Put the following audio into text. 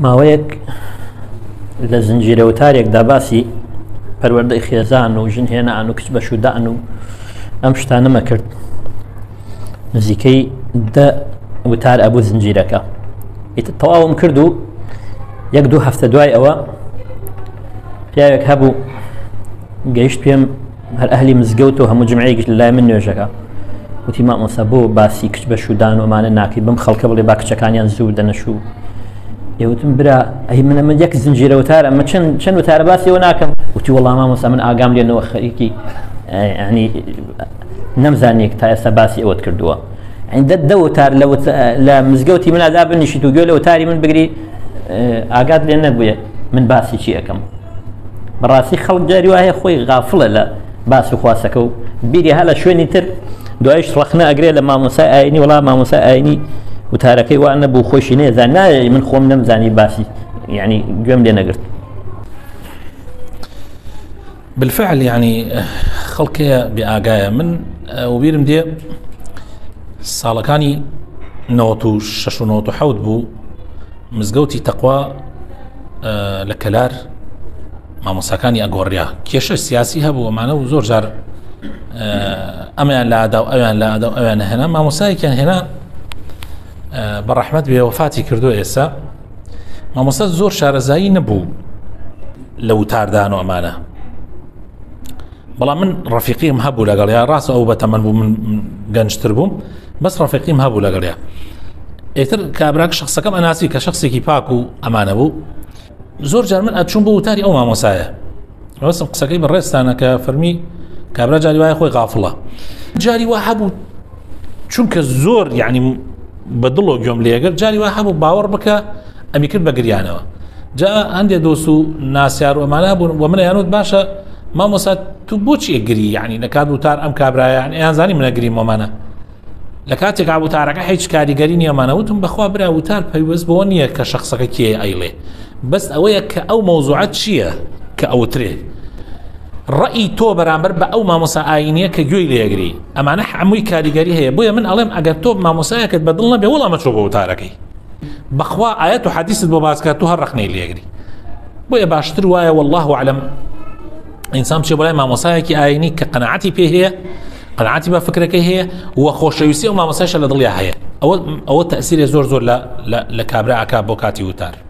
ماوەیەک لە زنجیرە وتارێکدا باسی پەروەردەی خێزان و ژنهێنان و کچ بە شودان و ئەم شتانەمە کرد نزیکەی دە وتار ئەبوو زنجیرەکە ئیتر تەواوم کرد و یەک دوو هەفتە دوای ئەوە پیاوێک هەبوو گەیشت پێم هەر ئەهلی مزگەوت و هەموو جمعەیەکیش لە لای من نوێژەکە وتی مامۆستا بۆ باسی کچ بە شودان و ئەمانە ناکەی بەم خەڵکە بڵێ با کچەکانیان زوو دەنەشوو ئێوتم برا ئەی من ئەمە یەک زنجیرە وتارە ئەمە چەند چەند وتارە باسی ئەوە ناکەم وتی وەڵام مامۆستا من ئاگام لێنەوە خەریکی ینی نەمزانیەک تا ئێستا باسی ئەوەت کردووە عندە دە وتار لە مزگەوتی مندا بنیشیت و گوێ لە وتاری من بگری ئاگات لێ نەبووە من باسی چی ئەەکەم بەڕاستی خەڵک جاری وایە خۆی غافڵە لە باس و خواسەکە و بیری ها لە شوێنی تر دوایش ڕەخنە ئەگرێ لە مامۆسای ئاینی وڵا مامۆسای ئاینی وتارەکەی وان نەبوو خۆشی نێزان نایە من خۆم نەمزانی باسی یعنی گوێم لێ نەگرت. بالفعل یعنی خەڵکەیە بێ ئاگایە من وبیرم دێ ساڵەکانی 96 و 97 بوو مزگەوتی تەقوا لە کەلار مامۆساکانی ئەگۆڕیا کێشە سیاسی هەبوو ئەمانە و زۆر جار ئەمیان لادا و ئەویان لادا و ئەویان هێنا مامۆسایەکیان هێنا بە ڕەحمەت بێ وەفاتی کردو ئێستا مامۆستا زۆر شارەزایی نەبوو لە وتاردان و ئەمانە بەڵام من ڕەفیقیم هەبوو لەگەڵ یا ڕاستە ئەو بەتەمەن بوو من گەنجتر بووم بەس ڕەفیقیم هەبوو لەگەڵیا ئێتر کابراک شخصەکەم ئەناسی کە شخصێکی پاک و ئەمانە بوو زۆر جار من ئەچوم بۆ وتاری ئەو مامۆسایە ڕاستم قسەکەی بەڕێزتانە کە فەرمی کابرا جاری وایە خۆی غافڵە جاری وا هەبوو چونکە زۆر یعنی بە دڵۆ گوێم لێگەر جاری وا هەبوو باوەڕ بکە ئەمی کرد بە گریانەوە جا هەندێک دۆست و ناسیار و ئەمانە بوون و منیانوت باشە مامۆسا تو بۆچی ئەگری یعنی لە کات وتار ئەم کابرایە یان زانی منە گریم وەمانە لە کاتێک وتارەکە هیچ کاریگەری نییەمانە وتم بەخوا برا وتار پەیوەست بەوە نییە کە شخصەکە کێ ئەیڵێ بەس ئەوەیە کە ئەو مەوزوعە چییە کە ئەوترێ ڕئی تۆ بەرامبەر بە ئەو مامۆسا ئاینیە کە گوێی لێگری ئەمانە هەمووی کاریگەری هەیە بۆیە من ئەڵێم ئەگەر تۆ مامۆسایەکت بە دڵ نەبێ وەڵام مەچۆ بۆ وتارەکەی بەخوا ئاەت و حەدیست بۆ باسکات تو هەر ڕخنەی لێگری بۆیە باشتر وایە والله أعلم ئینسان بچێ بەلای مامۆسایەکی ئاینی کە قەناعەتی پێ هەیە قەناعەتی بە فکرەکەی هەیە و خۆشەویستی ئەو مامۆسایشە لە دڵیا هەیە ئەوە ئەوە تەسیرێ زۆر زۆر لە لە کابرا ئەکا بۆ کاتی وتار.